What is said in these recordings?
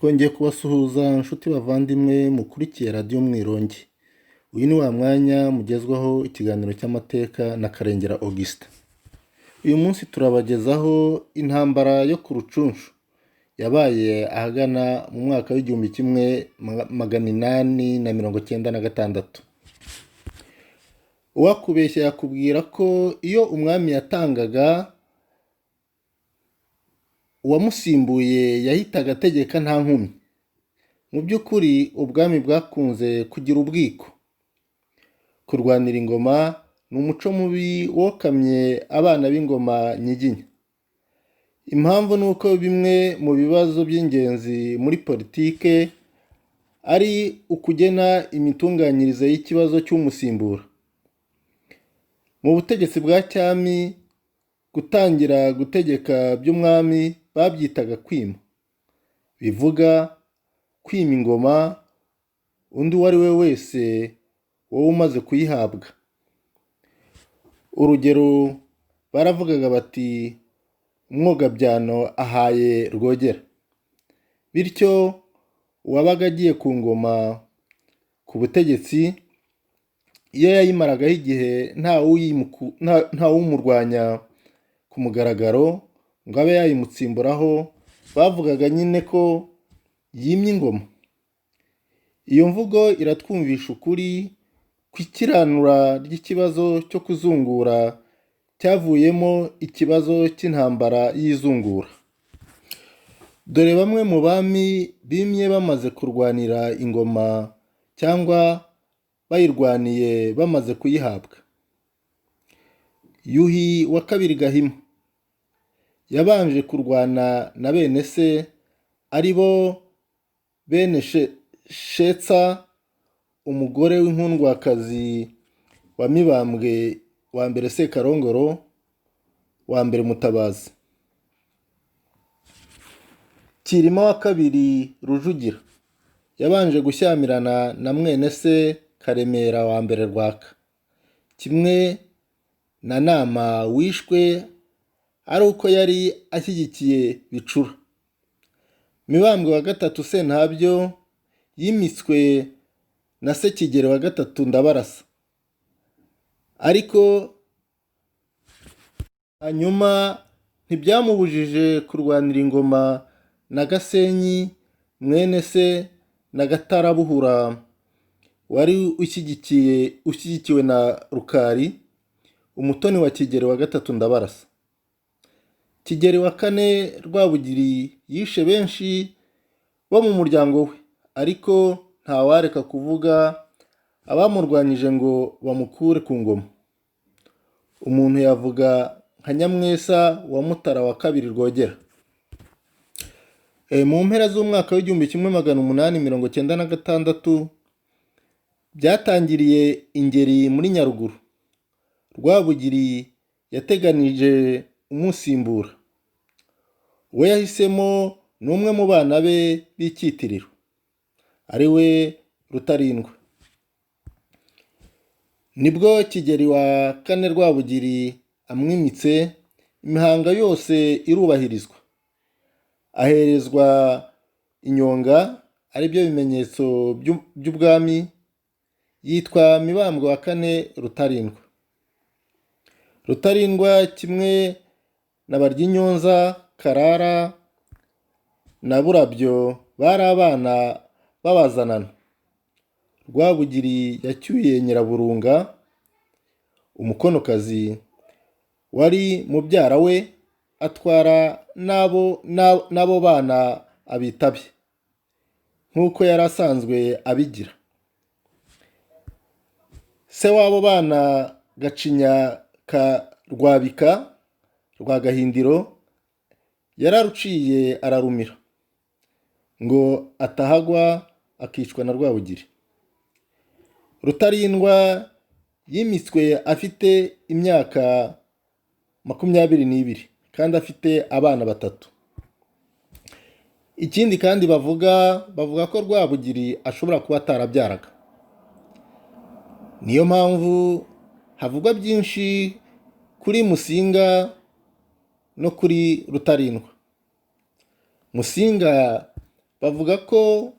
Twongeye kubasuhuza nshuti bavandimwe mukurikiye Radiyo Umwirongi. Uyu ni wa mwanya mugezwaho ikiganiro cy'amateka na Karengera Augustin. Uyu munsi turabagezaho intambara yo ku Rucunshu yabaye ahagana mu mwaka w'1896. Uwakubeshya yakubwira ko iyo umwami yatangaga uwamusimbuye yahitaga ategeka nta nkomyi. Mu by'ukuri ubwami bwakunze kugira ubwiko. Kurwanira ingoma ni umuco mubi wokamye abana b'ingoma nyiginya. Impamvu ni uko bimwe mu bibazo by'ingenzi muri politike ari ukugena imitunganyirize y'ikibazo cy'umusimbura. Mu butegetsi bwa cyami, gutangira gutegeka by'umwami babyitaga kwima, bivuga kwima ingoma undi uwo ari we wese wowe umaze kuyihabwa. Urugero baravugaga bati umwogabyano ahaye Rwogera, bityo uwabaga agiye ku ngoma ku butegetsi iyo yayimaragaho igihe ntawumurwanya ku mugaragaro ngo abe yayimutsimburaho, bavugaga nyine ko yimye ingoma. Iyo mvugo iratwumvisha ukuri kw'ikiranura ry'ikibazo cyo kuzungura cyavuyemo ikibazo cy'intambara y'izungura. Dore bamwe mu bami bimye bamaze kurwanira ingoma cyangwa bayirwaniye bamaze kuyihabwa. Yuhi wa kabiri Gahima yabanje kurwana na bene se ari bo bene Shetsa, umugore w'inkundwakazi wa Mibambwe wa mbere Sekarongoro wa mbere Mutabazi. Cyilima wa kabiri Rujugira yabanje gushyamirana na mwene se Karemera wa mbere Rwaka, kimwe na Nama wishwe ari uko yari ashyigikiye Bicura. Mibambwe wa gatatu Sentabyo yimitswe na Sekigeli wa gatatu Ndabarasa, ariko hanyuma ntibyamubujije kurwanira ingoma na Gasenyi mwene se na Gatarabuhura wari ushyigikiwe na Rukari, umutoni wa Kigeli wa gatatu Ndabarasa. Kigeli wa kane Rwabugiri yishe benshi bo mu muryango we, ariko ntawareka kuvuga abamurwanyije ngo bamukure ku ngoma. Umuntu yavuga nka Nyamwesa wa Mutara wa kabiri Rwogera. Mu mpera z'umwaka w'1896 byatangiriye Ingeri muri Nyaruguru. Rwabugiri yateganije umusimbura. Uwo yahisemo ni umwe mu bana be b'icyitiriro, ari we Rutarindwa. Nibwo Kigeli wa kane Rwabugiri amwimitse, imihango yose irubahirizwa, aherezwa inyonga aribyo bimenyetso by'ubwami, yitwa Mibambwe wa kane Rutarindwa. Rutarindwa kimwe na Baryinyonza, Karara na Burabyo bari abana b'abazanana. Rwabugiri yacyuye Nyiraburunga, umukonokazi wari mubyara we, atwara n'abo bana abitabye nk'uko yari asanzwe abigira. Se w'abo bana Gacinya ka Rwabika rwa Gahindiro yararuciye ararumira ngo atahagwa akicwa na Rwabugiri. Rutarindwa yimitswe afite imyaka 22 kandi afite abana batatu. Ikindi kandi bavuga ko Rwabugiri ashobora kuba atarabyaraga. Niyo mpamvu havugwa byinshi kuri Musinga no kuri Rutarindwa. Musinga Bavuga ko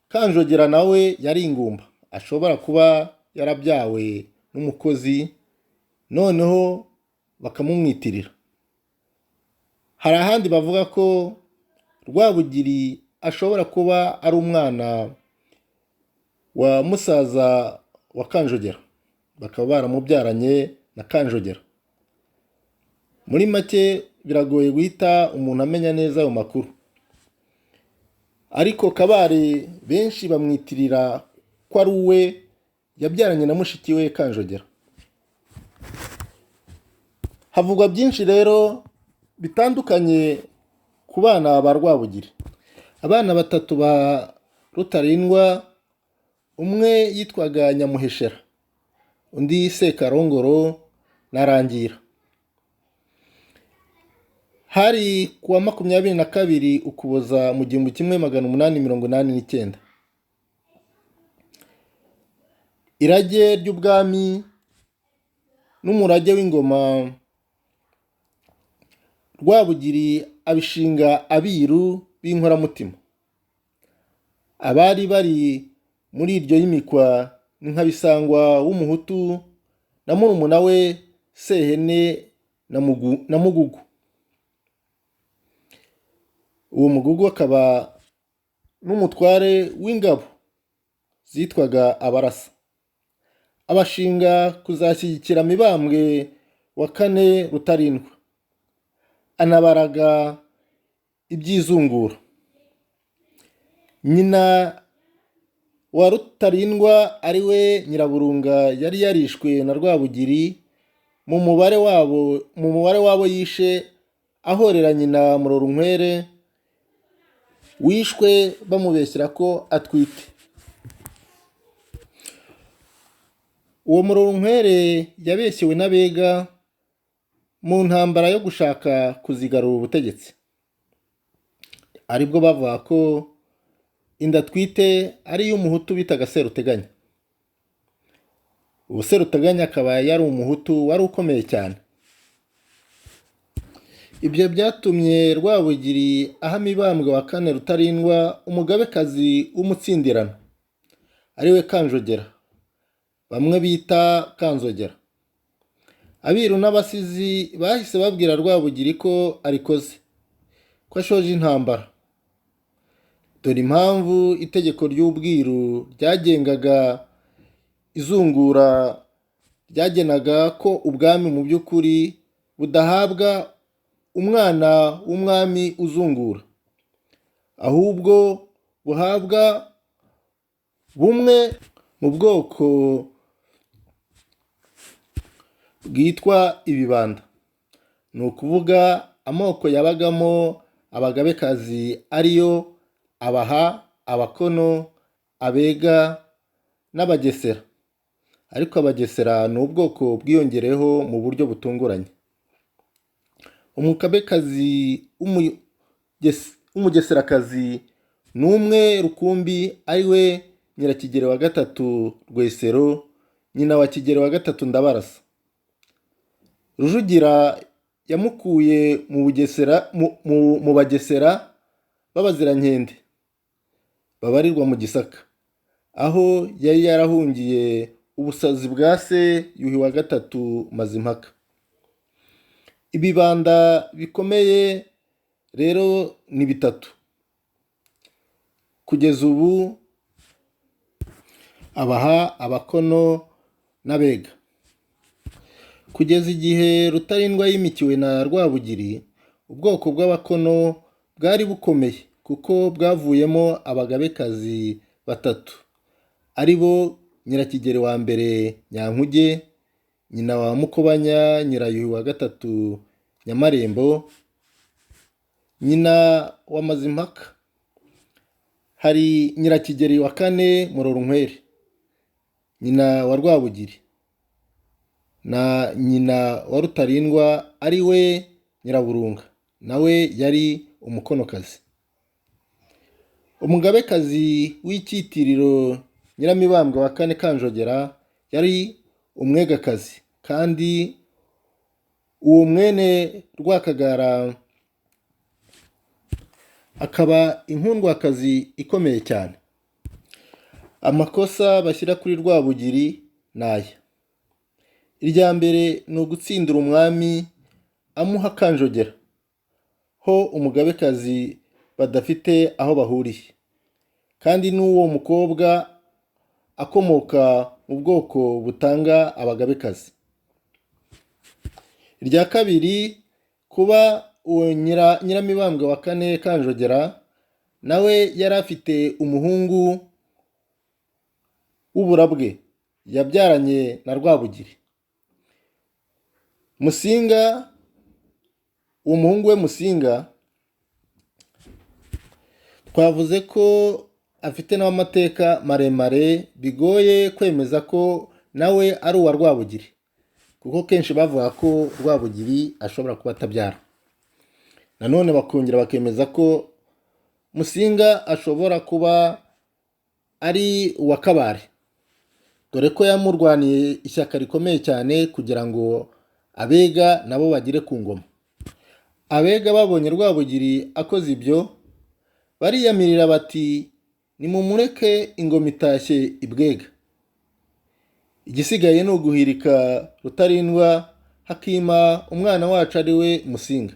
Kanjogera nawe yari ingumba, ashobora kuba yarabyawe n'umukozi noneho bakamumwitirira. Hari ahandi bavuga ko Rwabugiri ashobora kuba ari umwana wa musaza wa Kanjogera, bakaba baramubyaranye na Kanjogera. Muri make biragoye guhita umuntu amenya neza ayo makuru, ariko Kabare benshi bamwitirira ko ari uwe yabyaranye na mushiki we Kanjogera. Havugwa byinshi rero bitandukanye ku bana ba Rwabugiri. Abana batatu ba Rutarindwa, umwe yitwaga Nyamuheshera, undi Sekarongoro na Rangira. Hari ku wa 22 Ukuboza mu 1889. Irage ry'ubwami n'umurage w'ingoma Rwabugiri abishinga abiru b'inkoramutima. Abari bari muri iryo yimikwa ni Nkabisangwa w'umuhutu na murumuna we Sehene na Mugugu. Uwo Mugugu akaba n'umutware w'ingabo zitwaga Abarasa. Abashinga kuzashyigikira Mibambwe wa kane Rutarindwa, anabaraga iby'izungura. Nyina wa Rutarindwa ari we Nyiraburunga yari yarishwe na Rwabugiri mu mubare wabo yishe ahorera nyina Murorunkwere wishwe bamubeshyira ko atwite. Uwo Murorunkwere yabeshyewe n'Abega mu ntambara yo gushaka kuzigarura ubutegetsi, aribwo bavuga ko inda atwite ari iy'umuhutu bitaga Seruteganya. Uwo Seruteganya akaba yari umuhutu wari ukomeye cyane. Ibyo byatumye Rwabugiri aha Mibambwe wa kane Rutarindwa umugabekazi w'umutsindirano, ariwe Kanjogera, bamwe bita Kanzogera. Abiru n'abasizi bahise babwira Rwabugiri ko arikoze, ko ashoje intambara. Dore impamvu itegeko ry'ubwiru ryagengaga izungura ryagenaga ko ubwami mu by'ukuri budahabwa umwana w'umwami uzungura, ahubwo buhabwa bumwe mu bwoko bwitwa ibibanda, ni ukuvuga amoko yabagamo abagabekazi ariyo Abaha, Abakono, Abega n'Abagesera. Ariko Abagesera ni ubwoko bwiyongereyeho mu buryo butunguranye. Umugabekazi w'umugeserakazi ni umwe rukumbi, ari we Nyirakigeli wa gatatu Rwesero, nyina wa Kigeli wa gatatu Ndabarasa. Rujugira yamukuye mu Bugesera mu Bagesera b'Abazirankende babarirwa mu Gisaka, aho yari yarahungiye ubusazi bwa se Yuhi wa gatatu Mazimpaka. Ibibanda bikomeye rero ni bitatu kugeza ubu: Abaha, Abakono n'Abega. Kugeza igihe Rutarindwa yimikiwe na Rwabugiri, ubwoko bw'Abakono bwari bukomeye kuko bwavuyemo abagabekazi batatu, ari bo Nyirakigeli wa mbere Nyankuge, nyina wa Mukobanya Nyirayuhi wa gatatu Nyamarembo, nyina wa Mazimpaka. Hari Nyirakigeli wa kane Murorunkwere, nyina wa Rwabugiri, na nyina wa Rutarindwa ari we Nyiraburunga, nawe yari umukonokazi. Umugabekazi w'icyitiriro Nyiramibambwe wa kane Kanjogera yari umwegakazi, kandi uwo mwene Rwakagara Akaba inkundwakazi ikomeye cyane. Amakosa bashyira kuri Rwabugiri ni aya: Irya mbere ni ugutsindira umwami amuha Kanjogera ho umugabekazi badafite aho bahuriye, kandi n'uwo mukobwa akomoka mu bwoko butanga abagabekazi. Irya kabiri, kuba uwo Nyiramibambwe wa kane Kanjogera nawe yari afite umuhungu w'uburabwe yabyaranye na Rwabugiri. Musinga, uwo muhungu we Musinga twavuze ko afite n'amateka maremare, bigoye kwemeza ko nawe ari uwa Rwabugiri, kuko kenshi bavuga ko Rwabugiri ashobora kuba atabyara. Nanone bakongera bakemeza ko Musinga ashobora kuba ari uwa Kabare, dore ko yamurwaniye ishyaka rikomeye cyane kugira ngo Abega nabo bagere ku ngoma. Abega babonye Rwabugiri akoze ibyo, bariyamirira bati: "Nimumureke, ingoma itashye ibwega, igisigaye ni uguhirika Rutarindwa hakima umwana wacu ari we Musinga."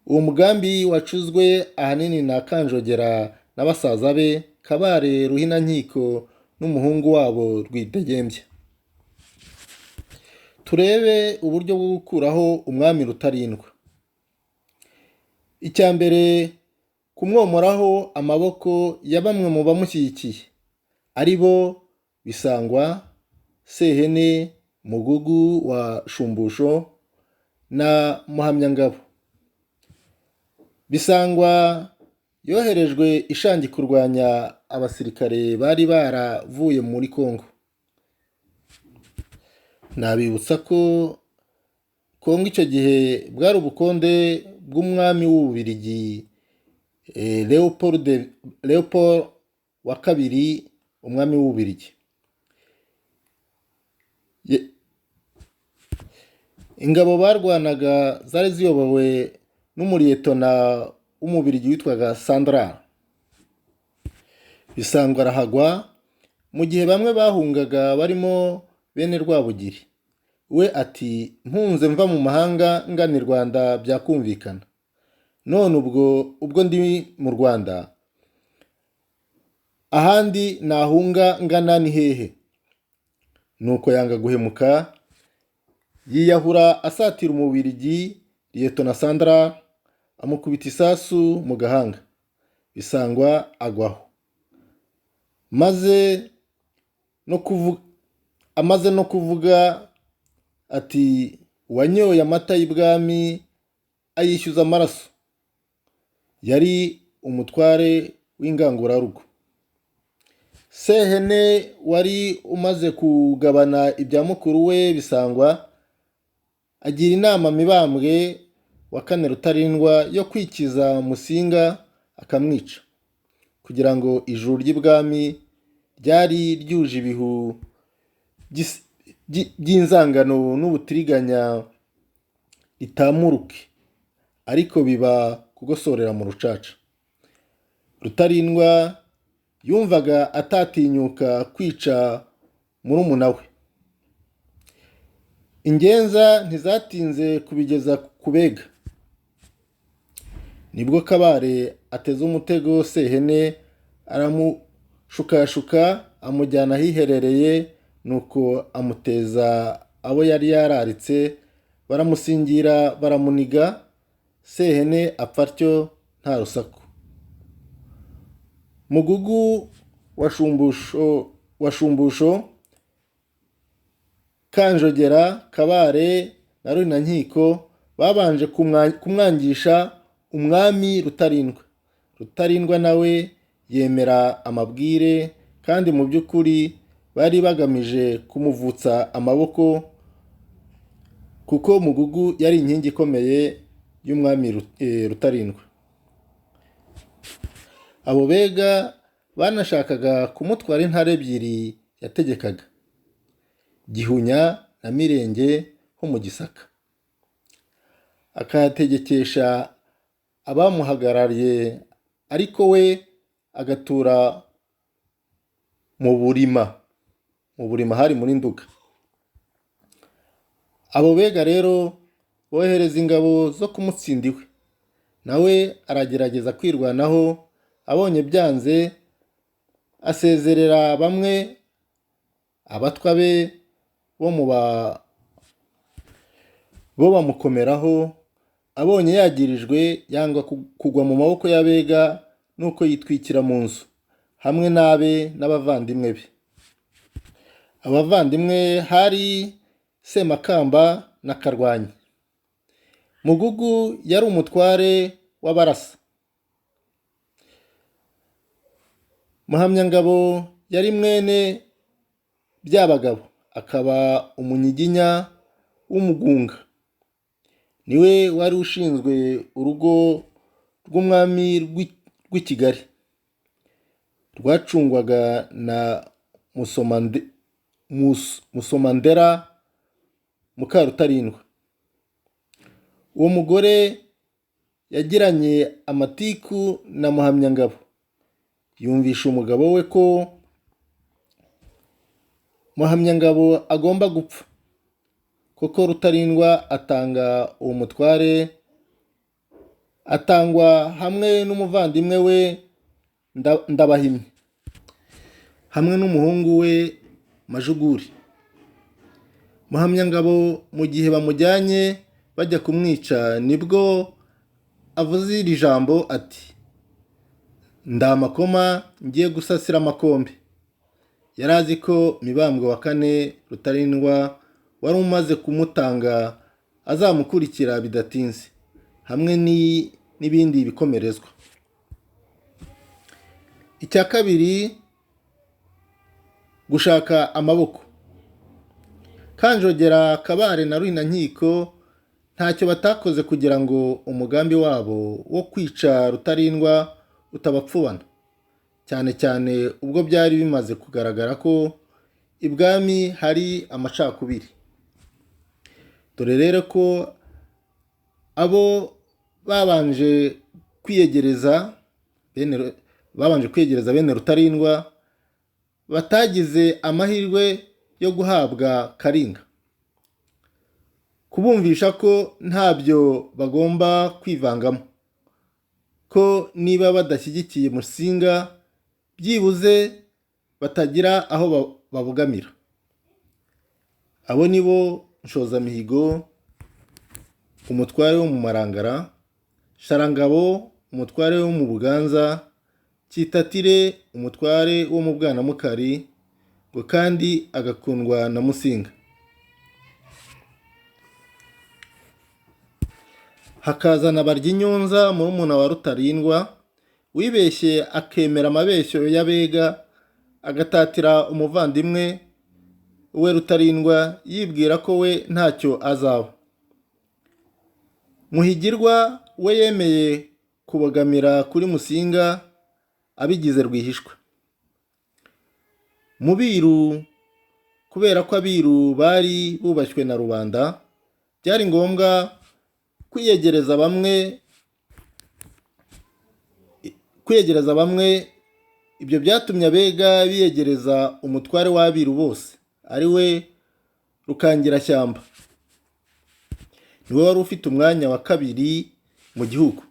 Uwo mugambi wacuzwe ahanini na Kanjogera na basaza be Kabare, Ruhinankiko n'umuhungu wabo Rwidegembya. Turebe uburyo bwo gukuraho umwami Rutarindwa. Icya mbere, kumwomoraho amaboko ya bamwe mu bamushyigikiye, ari bo Bisangwa, Sehene, Mugugu wa Shumbusho na Muhamyangabo. Bisangwa yoherejwe ishangi kurwanya abasirikare bari baravuye muri Kongo. Nabibutsa ko Kongo icyo gihe bwari ubukonde bw'umwami w'Ububirigi Leopold wa kabiri, umwami w'Ububirigi. Ingabo barwanaga zari ziyobowe n'umuriyetona w'Umubirigi witwaga Sandra. Bisangwa arahagwa mu gihe bamwe bahungaga barimo bene Rwabugiri. We ati: "Mpunze mva mu mahanga ngana i Rwanda byakumvikana, none ubwo ndi mu Rwanda, ahandi nahunga ngana ni hehe?" Nuko yanga guhemuka, yiyahura asatira Umubirigi Liyetona Sandra, amukubita isasu mu gahanga, Bisangwa agwaho. Maze no kuvuga, amaze no kuvuga ati: "Uwanyoye amata y'ibwami ayishyuza amaraso." Yari umutware w'ingangurarugo. Sehene wari umaze kugabana ibya mukuru we Bisangwa agira inama Mibambwe wa kane Rutarindwa yo kwikiza Musinga akamwica, kugira ngo ijuru ry'ibwami ryari ryuje ibihu by'inzangano n'ubutiriganya ritamuruke, ariko biba kugosorera mu rucaca. Rutarindwa yumvaga atatinyuka kwica murumuna we. Ingenza ntizatinze kubigeza ku Bega. Nibwo Kabare ateze umutego Sehene, aramushukashuka, amujyana ahiherereye, nuko amuteza abo yari yararitse, baramusingira, baramuniga. Sehene apfa atyo nta rusaku. Mugugu wa Shumbusho, Kanjogera, Kabare na Ruhinankiko babanje kumwangisha umwami Rutarindwa. Rutarindwa nawe yemera amabwire, kandi mu by'ukuri bari bagamije kumuvutsa amaboko, kuko Mugugu yari inkingi ikomeye y'umwami Rutarindwa. Abo Bega banashakaga kumutwara intara ebyiri yategekaga, Gihunya na Mirenge ho mu Gisaka, akayategekesha abamuhagarariye. Ariko we agatura mu Burima. Mu Burima hari muri Nduga. Abo Bega rero bohereza ingabo zo kumutsinda iwe, nawe aragerageza kwirwanaho. Abonye byanze, asezerera bamwe abatwa be bo mu ba bo bamukomeraho. Abonye yagirijwe, yanga kugwa mu maboko y'Abega, nuko yitwikira mu nzu hamwe n'abe n'abavandimwe be. Abavandimwe hari Semakamba na Karwanyi. Mugugu yari umutware w'Abarasa. Muhamyangabo yari mwene Byabagabo, akaba umunyiginya w'Umugunga. Niwe wari ushinzwe urugo rw'umwami rw'i Kigali, rwacungwaga na Musomandera Mukarutarindwa. Uwo mugore yagiranye amatiku na Muhamyangabo, yumvisha umugabo we ko Muhamyangabo agomba gupfa. Koko Rutarindwa atanga uwo mutware, atangwa hamwe n'umuvandimwe we Ndabahimye, hamwe n'umuhungu we Majuguri. Muhamyangabo mu gihe bamujyanye bajya kumwica, nibwo avuze iri jambo ati: "Ndamakoma ngiye gusasira amakombe." Yari azi ko Mibambwe wa kane Rutarindwa wari umaze kumutanga azamukurikira bidatinze, hamwe n'ibindi bikomerezwa. Icya kabiri, gushaka amaboko. Kanjogera, Kabare na Ruhinankiko ntacyo batakoze kugira ngo umugambi wabo wo kwica Rutarindwa utabapfubana, cyane cyane ubwo byari bimaze kugaragara ko ibwami hari amacakubiri. Dore rero ko abo babanje kwiyegereza bene Rutarindwa batagize amahirwe yo guhabwa Karinga, kubumvisha ko ntabyo bagomba kwivangamo, ko niba badashyigikiye Musinga byibuze batagira aho babogamira. Abo ni bo: Nshozamihigo, umutware wo mu Marangara, Sharangabo, umutware wo mu Buganza, Cyitatire, umutware wo mu Bwanamukari, ngo kandi agakundwa na Musinga. Hakaza na Baryinyonza, murumuna wa Rutarindwa, wibeshye akemera amabeshyo y'Abega, agatatira umuvandimwe we Rutarindwa, yibwira ko we ntacyo azaba. Muhigirwa we yemeye kubogamira kuri Musinga abigize rwihishwa. Mu Biru, kubera ko Abiru bari bubashywe na rubanda, byari ngombwa kwiyegereza bamwe. Ibyo byatumye Abega biyegereza umutware w'Abiru bose, ari we Rukangirashyamba. Niwe wari ufite umwanya wa kabiri mu gihugu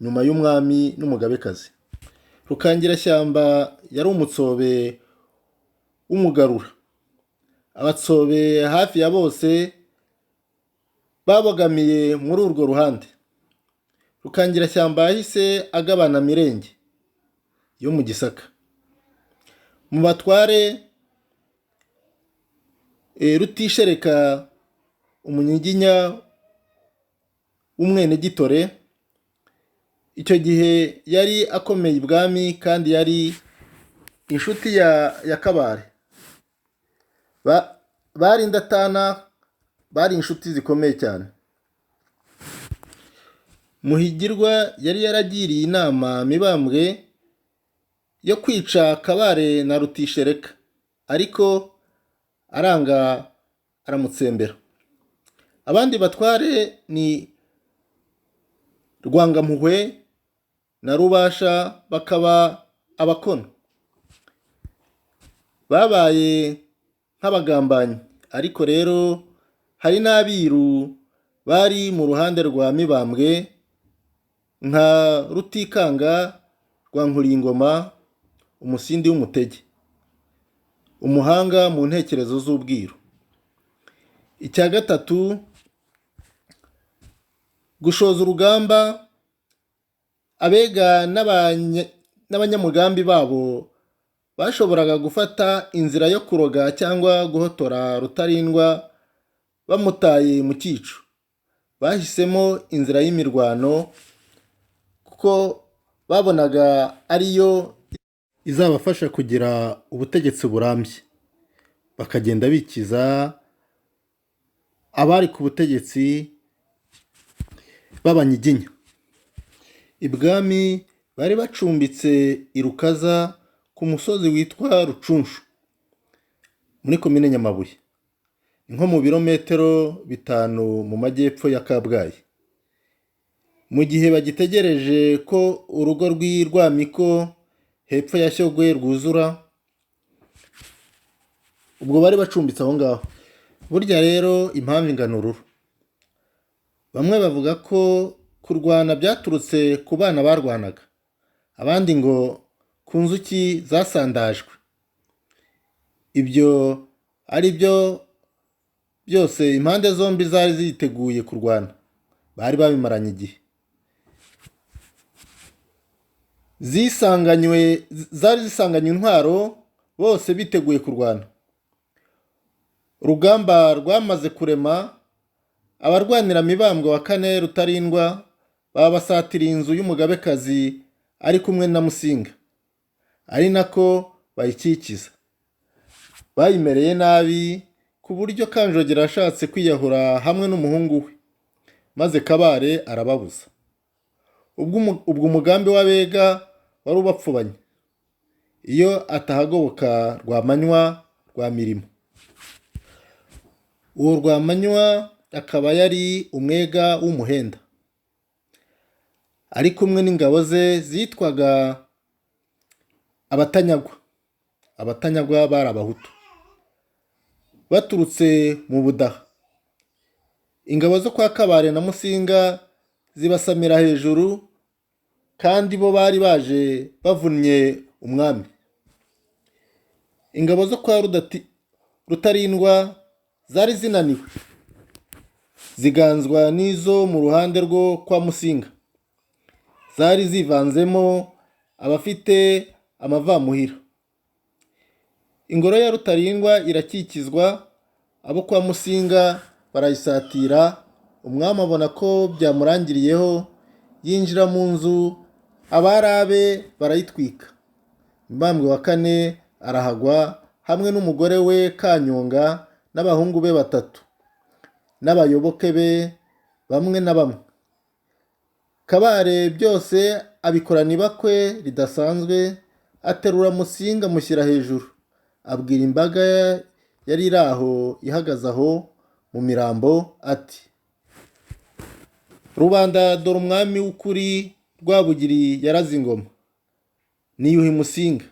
nyuma y'umwami n'umugabekazi. Rukangirashyamba yari Umutsobe w'Umugarura. Abatsobe hafi ya bose babogamiye muri urwo ruhande. Rukangirashyamba yahise agabana Mirenge yo mu Gisaka. Mu batware, Rutishereka, umunyiginya w'Umwenegitore, icyo gihe yari akomeye ibwami kandi yari inshuti ya Kabare. Bari indatana, bari inshuti zikomeye cyane. Muhigirwa yari yaragiriye inama Mibambwe yo kwica Kabare na Rutishereka, ariko aranga, aramutsembera. Abandi batware ni Rwangampuhwe. na Rubasha bakaba Abakono. Babaye nk'abagambanyi, ariko rero hari n'abiru bari mu ruhande rwa Mibambwe nka Rutikanga rwa Nkuliyingoma, umusindi w'umutege, umuhanga mu ntekerezo z'ubwiru. Icya gatatu, gushoza urugamba. Abega n'abanyamugambi babo bashoboraga gufata inzira yo kuroga cyangwa guhotora Rutarindwa bamutaye mu cyico. Bahisemo inzira y'imirwano kuko babonaga ariyo izabafasha kugira ubutegetsi burambye, bakagenda bikiza abari ku butegetsi b'Abanyiginya. Ibwami bari bacumbitse i Rukaza ku musozi witwa Rucunshu muri Komine Nyamabuye, ni nko mu birometero 5 mu majyepfo ya Kabgayi. Mu gihe bagitegereje ko urugo rw'i Rwamiko hepfo ya Shyogwe rwuzura, ubwo bari bacumbitse aho ngaho. Burya rero impamvu ingana ururo. Bamwe bavuga ko kurwana byaturutse ku bana barwanaga, abandi ngo ku nzuki zasandajwe. Ibyo ari byo byose, impande zombi zari ziteguye kurwana, bari babimaranye igihe. Zisanganywe, zari zisanganywe intwaro, bose biteguye kurwana. Urugamba rwamaze kurema, abarwanira Mibambwe wa kane Rutarindwa babasatiriye inzu y'umugabekazi ari kumwe na Musinga, ari nako bayikikiza. Bayimereye nabi ku buryo Kanjogera yashatse kwiyahura hamwe n'umuhungu we, maze Kabare arababuza. Ubwo umugambi w'Abega wari ubapfubanye, iyo atahagoboka Rwamanywa rwa Mirimo. Uwo Rwamanywa akaba yari umwega w'umuhenda, ari kumwe n'ingabo ze zitwaga Abatanyagwa. Abatanyagwa bari Abahutu baturutse mu Budaha. Ingabo zo kwa Kabare na Musinga zibasamira hejuru, kandi bo bari baje bavunnye umwami. Ingabo zo kwa Rutarindwa zari zinaniwe, ziganzwa n'izo mu ruhande rwo kwa Musinga, zari zivanzemo abafite amavamuhira. Ingoro ya Rutarindwa irakikizwa, abo kwa Musinga barayisatira. Umwami abona ko byamurangiriyeho, yinjira mu nzu, abari abe barayitwika. Mibambwe wa kane arahagwa hamwe n'umugore we Kanyonga n'abahungu be 3 n'abayoboke be bamwe na bamwe. Kabare byose abikorana ibakwe ridasanzwe, aterura Musinga amushyira hejuru, abwira imbaga yari iri aho ihagaze aho mu mirambo ati: rubanda, dore umwami w'ukuri Rwabugiri yaraze ingoma, ni Yuhi Musinga.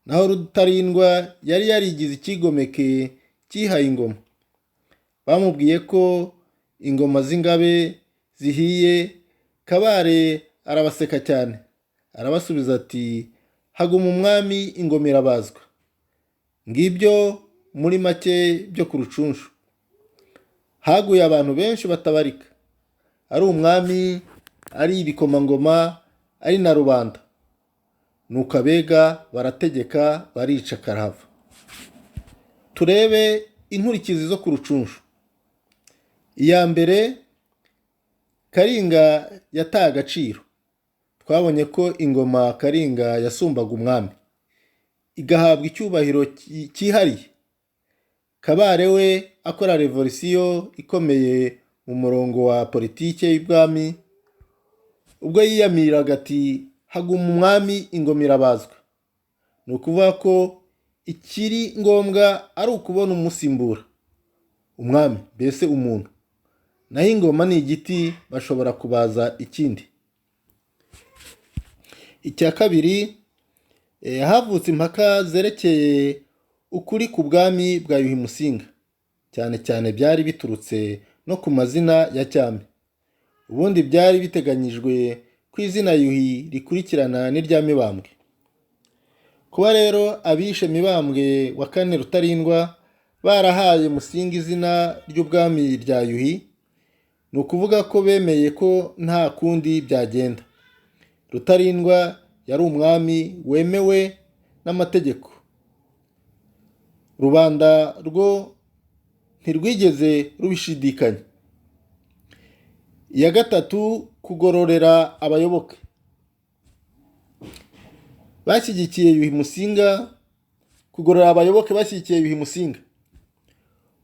Naho Rutarindwa yari yarigize icyigomeke cyihaye ingoma. Bamubwiye ko ingoma z'ingabe zihiye. Kabare arabaseka cyane, arabasubiza ati: haguma umwami ingoma irabazwa. Ngibyo muri make byo ku Rucunshu. Haguye abantu benshi batabarika, ari umwami, ari ibikomangoma, ari na rubanda. Nuko Abega barategeka, barica karahava. Turebe inkurikizi zo ku Rucunshu. Iya mbere, Karinga yataye agaciro. Twabonye ko ingoma Karinga yasumbaga umwami, igahabwa icyubahiro cyihariye. Kabare we akora revolisiyo ikomeye mu murongo wa politike y'ubwami, ubwo yiyamiriraga ati: haguma umwami ingoma irabazwa. Ni ukuvuga ko ikiri ngombwa ari ukubona umusimbura umwami, mbese umuntu. Naho ingoma ni igiti, bashobora kubaza ikindi. Icya kabiri, havutse impaka zerekeye ukuri ku bwami bwa Yuhi Musinga, cyane cyane byari biturutse no ku mazina ya cyami. Ubundi byari biteganyijwe ko izina Yuhi rikurikirana n'irya Mibambwe. Kuba rero abishe Mibambwe wa kane Rutarindwa barahaye Musinga izina ry'ubwami rya Yuhi, ni ukuvuga ko bemeye ko nta kundi byagenda. Rutarindwa yari umwami wemewe n'amategeko. Rubanda rwo ntirwigeze rubishidikanya. Iya gatatu, kugororera abayoboke bashyigikiye Yuhi Musinga, kugorora abayoboke bashyigikiye Yuhi Musinga.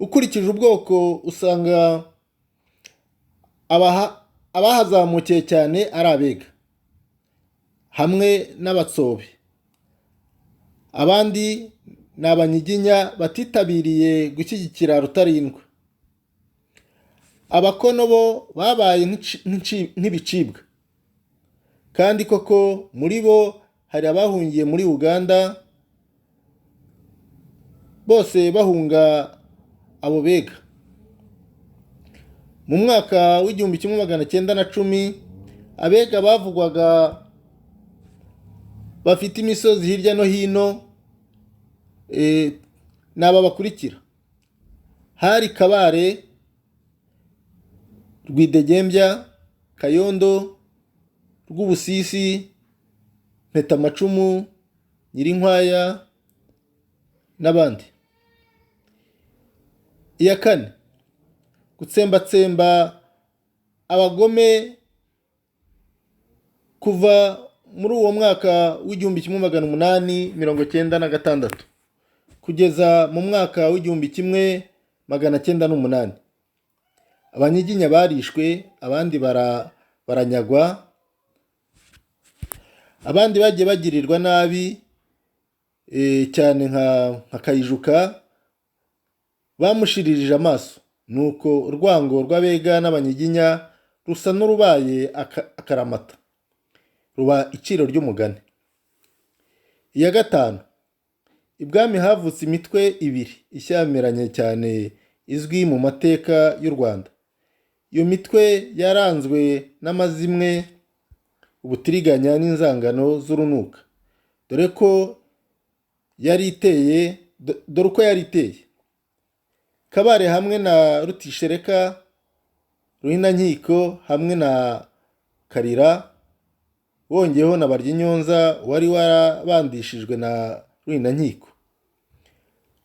Ukurikije ubwoko usanga abahazamukiye cyane ari Abega hamwe n'Abatsobe, abandi ni Abanyiginya batitabiriye gushyigikira Rutarindwa. Abakono bo babaye nk'ibicibwa, kandi koko muri bo hari abahungiye muri Uganda, bose bahunga abo Bega. Mu mwaka w'1910 Abega bavugwaga bafite imisozi hirya no hino ni aba bakurikira: hari Kabare, Rwidegembya, Kayondo, Rwubusisi, Mpetamacumu, Nyirinkwaya n'abandi. Iya kane, gutsembatsemba abagome kuva muri uwo mwaka w'1896 kugeza mu mwaka w'1908, Abanyiginya barishwe, abandi baranyagwa, abandi bagiye bagirirwa nabi cyane nka Kayijuka bamushiririje amaso. Nuko urwango rw'Abega n'Abanyiginya rusa n'urubaye akaramata, ruba iciro ry'umugani. Iya gatanu, ibwami havutse imitwe ibiri ishyamiranye cyane izwi mu mateka y'u Rwanda. Iyo mitwe yaranzwe n'amazimwe, ubutiriganya n'inzangano z'urunuka. Dore ko yari iteye, dore uko yari iteye. Kabare hamwe na Rutishereka, Ruhinankiko hamwe na Karira, wongeyeho na Baryinyonza wari warabandishijwe na Ruhinankiko.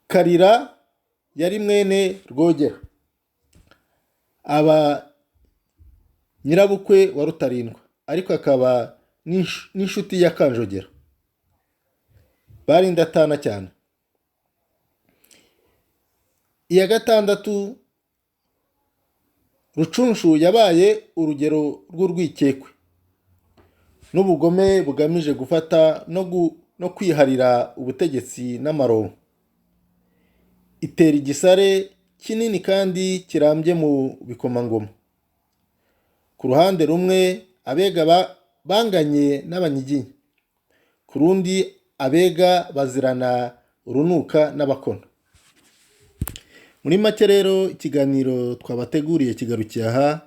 Karira yari mwene Rwogera, aba nyirabukwe wa Rutarindwa, ariko akaba n'inshuti ya Kanjogera. Bari indatana cyane. Iya gatandatu, Rucunshu yabaye urugero rw'urwikekwe n'ubugome bugamije gufata no kwiharira ubutegetsi n'amaronko. Itera igisare kinini kandi kirambye mu bikomangoma. Ku ruhande rumwe Abega banganye n'Abanyiginya, ku rundi Abega bazirana urunuka n'Abakono. Muri make rero ikiganiro twabateguriye kigarukiye aha,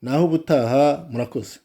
naho ubutaha, murakoze.